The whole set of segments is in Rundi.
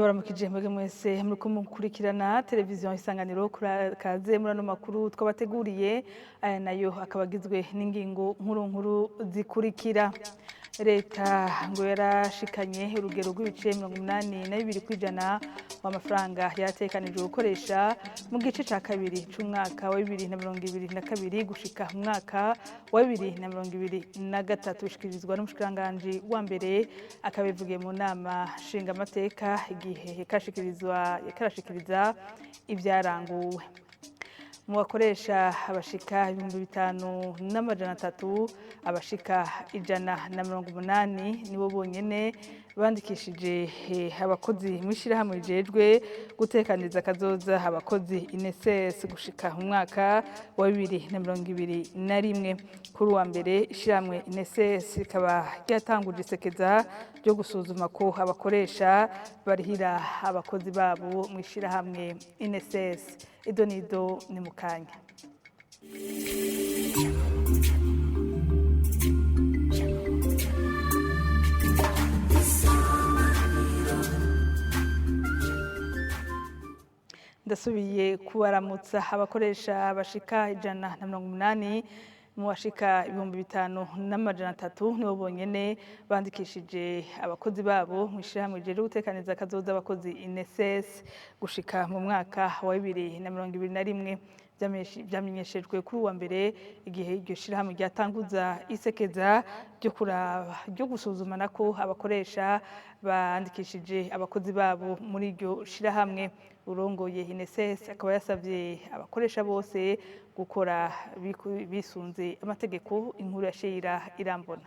Ndabaramukije mwebwe mwese muriko mukurikirana televiziyo Isanganiro. Kaze muri ano makuru twabateguriye. Aya nayo akaba agizwe n'ingingo nkuru nkuru zikurikira: leta ngo yarashikanye urugero rw'ibice 82% w'amafaranga yatekanijwe gukoresha mu gice ca kabiri c'umwaka wa 2022 gushika mu mwaka wa 2023, bishikirizwa n'umushikiranganji wa mbere, akabivugiye mu nama nshingamateka igihe yakarashikiriza ibyaranguwe. Mu bakoresha abashika 5300, abashika 180 nibo bonyene bandikishije abakozi mw'ishirahamwe rijejwe gutekaniriza akazoza abakozi INSS gushika mu mwaka wa 2021. Kuri uwa mbere, ishirahamwe INSS rikaba ryatanguje isekeza ryo gusuzuma ko abakoresha barihira abakozi babo mw'ishirahamwe INSS. Ido nido ni mukanya. Ndasubiye kubaramutsa. Abakoresha bashika 180 mu bashika 5300 nibo bonyene bandikishije abakozi babo mu ishirahamwe rijejwe gutekaniza akazoza abakozi INSS gushika mu mwaka wa 2021. Vyamenyeshejwe kuri uwa mbere igihe iryo shirahamwe ryatanguza isekeza ryo kuraba, ryo gusuzumana ko abakoresha bandikishije abakozi babo muri iryo shirahamwe. Urongoye INSS akaba yasavye abakoresha bose gukora bisunze amategeko. Inkuru ya Sheira Irambona.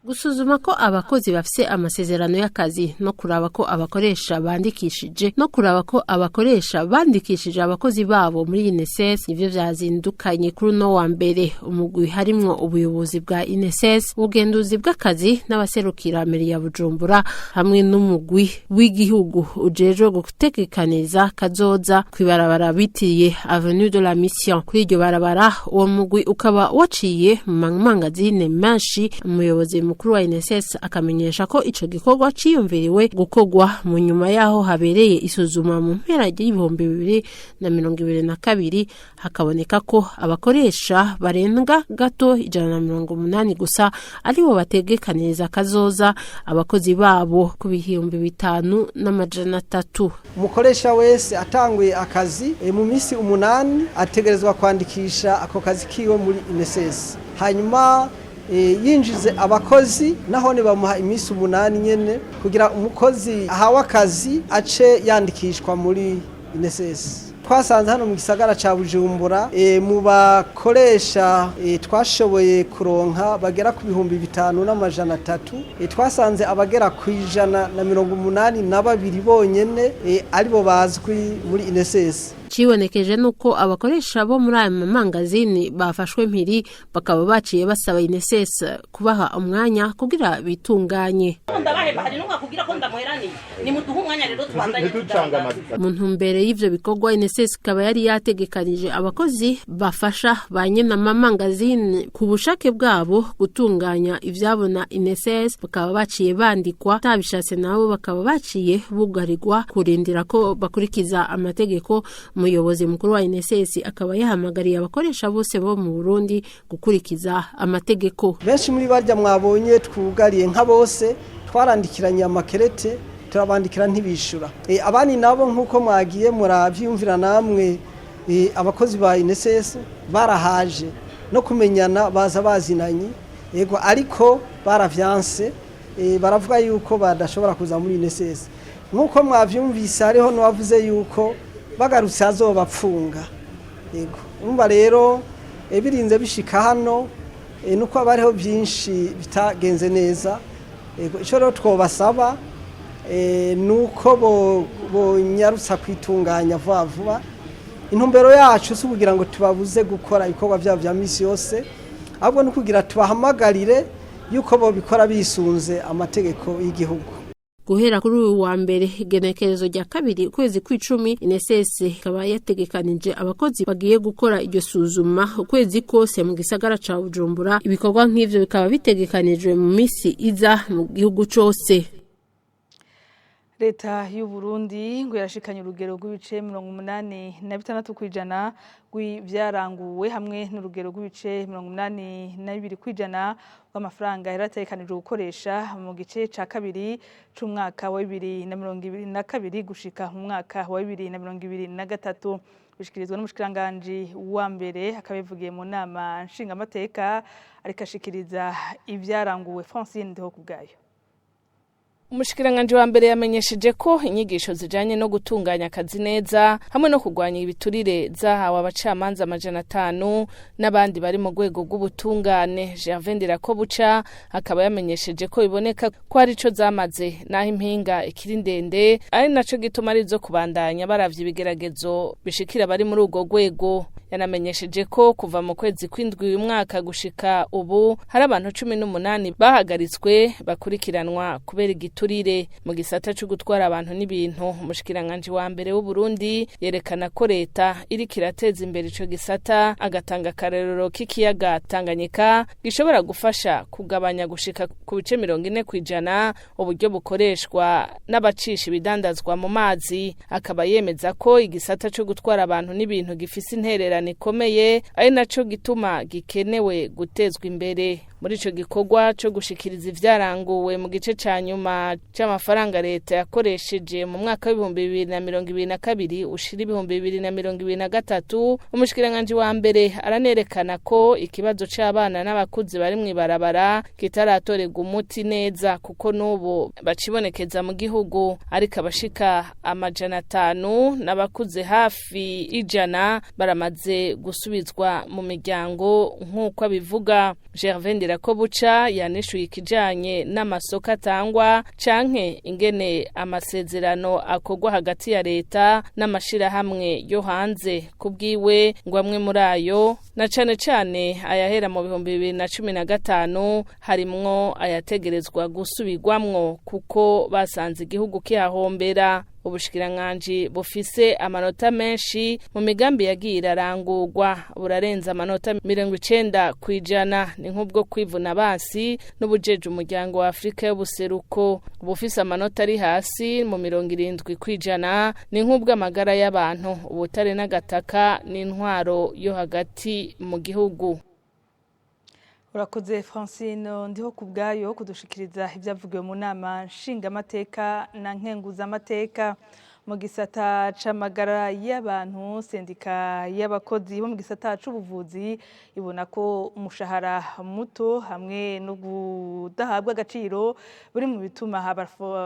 Gusuzuma ko abakozi bafise amasezerano y'akazi no kuraba ko abakoresha bandikishije no kuraba ko abakoresha bandikishije abakozi babo muri INSS nivyo vyazindukanye kuri uno wa mbere umugwi harimwo ubuyobozi bwa INSS, ubugenduzi bw'akazi n'abaserukira meri ya Bujumbura hamwe n'umugwi w'igihugu ujejwe gutegekaniza kazoza kw'ibarabara bitiriye Avenue de la Mission. Kuri iryo barabara, uwo mugwi ukaba waciye mu mangazine menshi. Umuyobozi mukuru wa INSS akamenyesha ko ico gikorwa ciyumviriwe gukorwa mu nyuma yaho habereye isuzuma mu mpera y'2022, hakaboneka ko abakoresha barenga gato 180 gusa aribo bategekaniriza kazoza abakozi babo ku 5300. Umukoresha wese atanguye akazi mu minsi 8 ategerezwa kwandikisha ako kazi kiwe muri INSS, hanyuma yinjize abakozi nahone bamuha iminsi 8 nyene kugira umukozi ahawe akazi ace yandikishwa muri INSS. Twasanze hano mu gisagara ca Bujumbura mu bakoresha twashoboye kuronka bagera ku 5300, twasanze abagera ku 182 bonyene aribo bazwi muri INSS. Cibonekeje nuko abakoresha bo muri aya mamangazini bafashwe mpiri, bakaba baciye basaba INSS kubaha umwanya kugira bitunganye. Ndabaheba, hari n'umwe akubwira ko ndamuheraniye. Nimuduhe umwanya rero tubandanye tudandaza. Mu ntumbero y'ivyo bikorwa, INSS ikaba yari yategekanije abakozi bafasha ba nyene amamangazini ku bushake bwabo gutunganya ivyabona INSS, bakaba baciye bandikwa, atabishatse nabo bakaba baciye bugarirwa kurindira ko bakurikiza amategeko. Umuyobozi mukuru wa INSS akaba yahamagariye abakoresha bose bo mu Burundi gukurikiza amategeko. Benshi muri barya mwabonye twugariye, nka bose twarandikiranye amakerete, turabandikira ntibishura. Abandi nabo, nk'uko mwagiye muravyiyumvira namwe, abakozi ba INSS barahaje no kumenyana, baza bazinanye yego, ariko baravyanse, baravuga yuko badashobora kuza muri INSS. Nk'uko mwavyumvise, hariho n'uwavuze yuko bagarutse azobapfunga. Yego, urumva rero birinze bishika hano nuko haba hariho byinshi bitagenze neza. Yego, ico rero twobasaba nuko bonyarutsa kwitunganya vuba vuba. Intumbero yacu si ukugira ngo tubabuze gukora ibikorwa byabo bya misi yose, ahubwo ni ukugira tubahamagarire yuko bobikora bisunze amategeko y'igihugu. Guhera kuri uyu wa mbere, igenekerezo rya 2 ukwezi kw'icumi, INSS ikaba yategekanije abakozi bagiye gukora iryo suzuma ukwezi kose mu gisagara ca Bujumbura. Ibikorwa nk'ivyo bikaba bitegekanijwe mu misi iza mu gihugu cose. Leta y'u Burundi ngo yarashikanye urugero rw'ibice 86% rw'ivyaranguwe hamwe n'urugero rw'ibice 82% rw'amafaranga yarategekanijwe gukoresha mu gice ca kabiri c'umwaka wa 2022 gushika mu mwaka wa 2023, bishikirizwa n'umushikiranganji wa mbere, akaba yabivugiye mu nama nshingamateka ariko ashikiriza ivyaranguwe. Francine Ndihokubwayo. Umushikiranganji wa mbere yamenyesheje ko inyigisho zijanye no gutunganya akazi neza hamwe no kurwanya ibiturire zahawe abacamanza 500 n'abandi bari mu rwego rw'ubutungane. Gervais Ndirakobuca akaba yamenyesheje ko biboneka ko ari ico zamaze, naho impinga ikiri ndende, ari naco gituma ari izo kubandanya baravye ibigeragezo bishikira abari muri urwo rwego. Yanamenyesheje ko kuva mu kwezi kw'indwi uyu mwaka gushika ubu hari abantu 18 bahagaritswe bakurikiranwa kubera igiturire mu gisata co gutwara abantu n'ibintu. Umushikiranganji wa mbere w'u Burundi yerekana ko leta iriko irateza imbere ico gisata, agatanga akarorero k'ikiyaga Tanganyika gishobora gufasha kugabanya gushika ku bice 40% uburyo bukoreshwa n'abacisha ibidandazwa mu mazi. Akaba yemeza ko igisata co gutwara abantu n'ibintu gifise intererano ikomeye, ari naco gituma gikenewe gutezwa imbere. Muri ico gikorwa co gushikiriza ivyaranguwe mu gice ca nyuma c'amafaranga leta yakoresheje mu mwaka w'2022 ushira 2023, umushikiranganji wa mbere aranerekana ko ikibazo c'abana n'abakuze bari mw'ibarabara kitaratorerwa umuti neza, kuko n'ubu bacibonekeza mu gihugu, ariko abashika 500 n'abakuze hafi 100 baramaze gusubizwa mu miryango nk'uko abivuga. Gervais Ndirakobuca yanishuye ikijanye n'amasoko atangwa canke ingene amasezerano akorwa hagati ya leta n'amashirahamwe yo hanze. Kubwiwe ngo amwe muri ayo, na cane cane ayahera mu 2015, harimwo ayategerezwa gusubirwamwo kuko basanze igihugu kihahombera. Ubushikiranganji bufise amanota menshi mu migambi yagiye irarangurwa, burarenza amanota 90%, ni nk'ubwo kwivuna basi n'ubujeje umuryango wa Afrika y'ubuseruko. Ubufise amanota ari hasi mu 70% ni nk'ubw'amagara y'abantu, ubutare n'agataka n'intwaro yo hagati mu gihugu. Urakoze Francine Ndiho kubwayo kudushikiriza ibyavugiwe mu nama nshingamateka na nkenguzamateka. Mu gisata c'amagara y'abantu, sendika y'abakozi bo mu gisata c'ubuvuzi ibona ko umushahara muto hamwe no kudahabwa agaciro buri mu bituma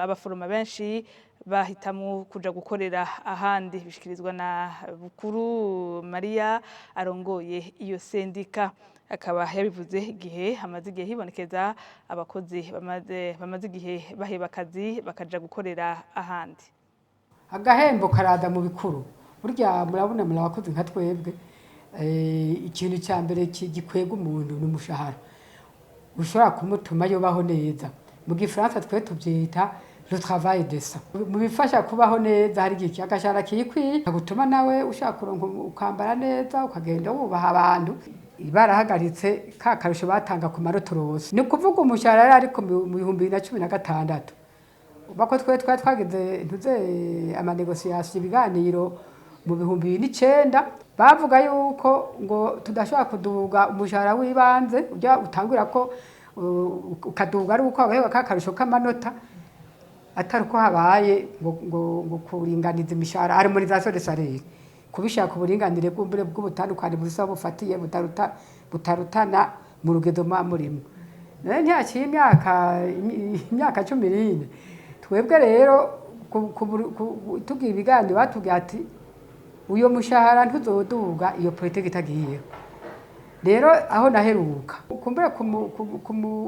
abaforoma benshi bahitamo kuja gukorera ahandi. Bishikirizwa na Bukuru Maria arongoye iyo sendika, akaba yabivuze igihe hamaze igihe hibonekeza abakozi bamaze igihe baheba akazi bakaja gukorera ahandi. Agahembo karada mu bikuru. Burya murabona, muri abakozi nka twebwe, ikintu cya mbere gikwega umuntu ni umushahara ushobora kumutuma yubaho neza. Mu gifaransa twe tubyita le travail décent. Mu bifasha kubaho neza hari igihe agashahara kikwiye kagutuma nawe ushaka kuronka ukambara neza, ukagenda wubaha abantu. Barahagaritse ka karusho batanga ku marotorose, ni ukuvuga umushahara yari ariko mu 2016, bako twe twari twagize ntuze ama négociations, ibiganiro mu 2009, bavuga yuko ngo tudashobora kuduga umushahara w'ibanze ujya utangira ko ukaduga ari uko habayeho ka karusho k'amanota, atari uko habaye ngo kuringaniza imishahara, harmonisation des salaires, kubishaka uburinganire bw'umbure bw'ubutandukane busa bufatiye butarutana mu rugezo muba murimo. None ntihaciye imyaka 14? Twebwe rero tugira ibiganiro, batubwiye ati uyo mushahara ntuzoduga iyo politiki itagiyeho. Rero aho naheruka kumbura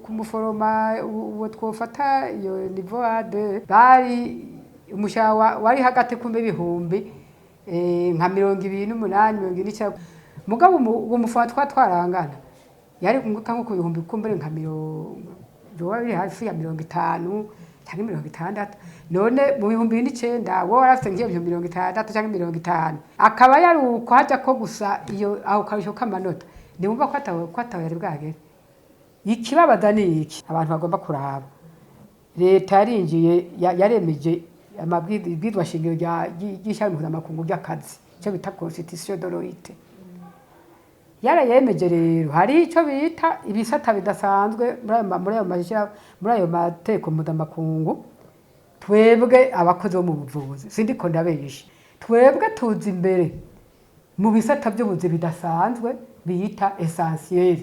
kumuforoma uwo twofata iyo niveau A2, bari umushahara wari hagati kumbe ibihumbi nka 28, 49. Mugabo uwo muforoma twarangana yari nko ku bihumbi kumbure nka mirongo biri hafi ya 50 cyangwa 60. None mu 2009 wowe warafite nk'iyo 60 cyangwa 50, akaba yari uko hajya ko gusa iyo aho karusho k'amanota, ntiwumva ko atawe yari bwagere. Ikibabaza ni iki abantu bagomba kuraba: leta yarinjiye, yaremeje. Amabwirizwa shingiro ry'ishami mpuzamakungu ry'akazi, icyo bita constitution de l'OIT, yarayemeje. Rero hari icyo bita ibisata bidasanzwe muri ayo mateko mpuzamakungu. Twebwe abakozi bo mu buvuzi, sindiko ndabesha, twebwe tuzi imbere mu bisata by'ubuzi bidasanzwe biyita essentiel.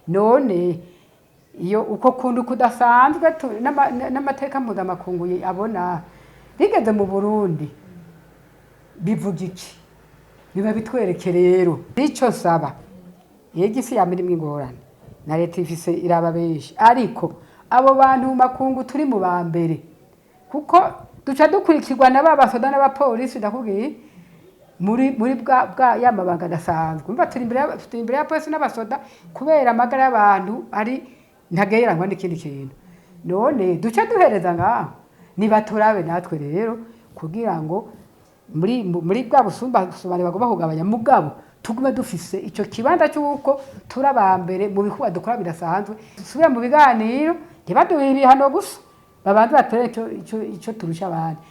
None iyo uko kuntu kudasanzwe n'amateka mpuzamakungu abona bigeze mu Burundi, bivuga iki? Biba bitwereke. Rero icyo saba, yego, isi yama irimwo ingorane na leta ifise iraba benshi, ariko abo bantu mu makungu turi mu ba mbere, kuko duca dukurikirwa na ba basoda n'abapolisi. Ndakubwiye, muri bwa ya mabanga adasanzwe. Umva, turi imbere ya polisi n'abasoda kubera amagara y'abantu ari ntagereranywa n'ikindi kintu. None duce duhereza ngaho? Nibaturabe natwe rero, kugira ngo muri bwa busumbasumbane bagomba kugabanya, mugabo tugume dufise icyo kibanza cy'uko turi aba mbere mu bikorwa dukora bidasanzwe. Dusubire mu biganiro, ntibaduhe ibihano gusa, babanze batere ico turusha abandi.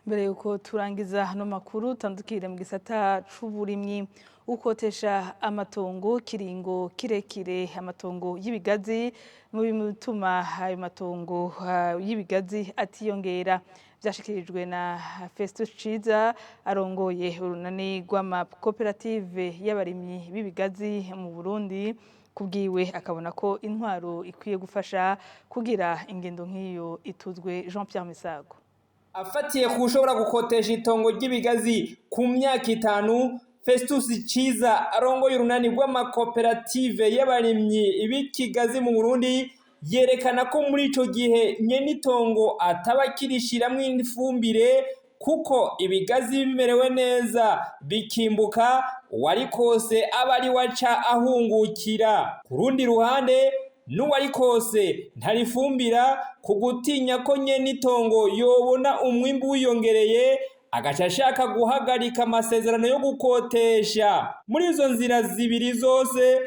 Mbere yuko turangiza hano makuru, tandukire mu gisata c'uburimyi. Ukotesha amatongo kiringo kirekire amatongo y'ibigazi mu bituma ayo matongo y'ibigazi atiyongera, vyashikirijwe na Festus Ciza arongoye urunani rw'amakoperative y'abarimyi b'ibigazi mu Burundi. Kubwiwe, akabona ko intwaro ikwiye gufasha kugira ingendo nk'iyo ituzwe. Jean Pierre Misago. Afatiye ku ushobora gukotesha itongo ry'ibigazi ku myaka 5, Festus Ciza arongoye urunani rw'amakoperative y'abarimyi b'ikigazi mu Burundi yerekana ko muri ico gihe nyene itongo ataba akirishiramwo ifumbire, kuko ibigazi bimerewe neza bikimbuka, uwarikose aba ari we aca ahungukira. Ku rundi ruhande, n'uwarikose ntarifumbira ku gutinya ko nyene itongo yobona umwimbu wiyongereye agaca ashaka guhagarika amasezerano yo gukotesha. Muri izo nzira zibiri zose,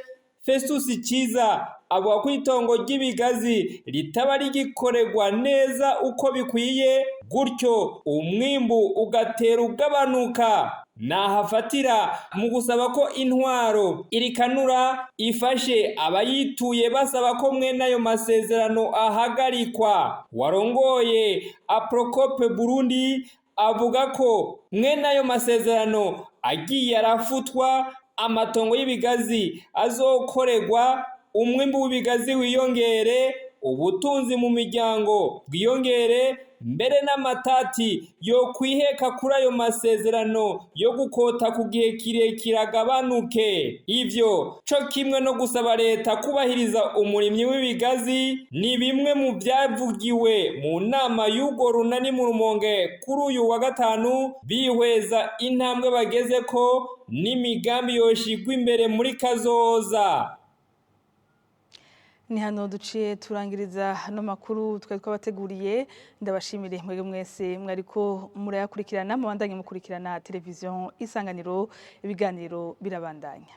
Festus Ciza avuga ko itongo ry'ibigazi ritaba rigikorerwa neza uko bikwiye, gutyo umwimbu ugatera ugabanuka. Nahafatira mu gusaba ko intwaro irikanura ifashe abayituye basaba ko mwene ayo masezerano ahagarikwa. Warongoye Aprocope Burundi avuga ko mwene ayo masezerano agiye arafutwa, amatongo y'ibigazi azokorerwa, umwimbu w'ibigazi wiyongere, ubutunzi mu miryango bwiyongere, mbere n'amatati yo kwiheka kuri ayo masezerano yo gukota ku gihe kirekire agabanuke. Ivyo co kimwe no gusaba leta kubahiriza umurimyi w'ibigazi ni bimwe mu vyavugiwe mu nama y'urwo runani mu Rumonge kuri uyu wa gatanu, bihweza intambwe bagezeko n'imigambi yoshigwa imbere muri kazoza. Ni hano duciye turangiriza hano makuru twari twabateguriye. Ndabashimire mwebwe mwese mwariko murayakurikirana. Mubandanye mukurikirana televiziyo Isanganiro, ibiganiro birabandanya.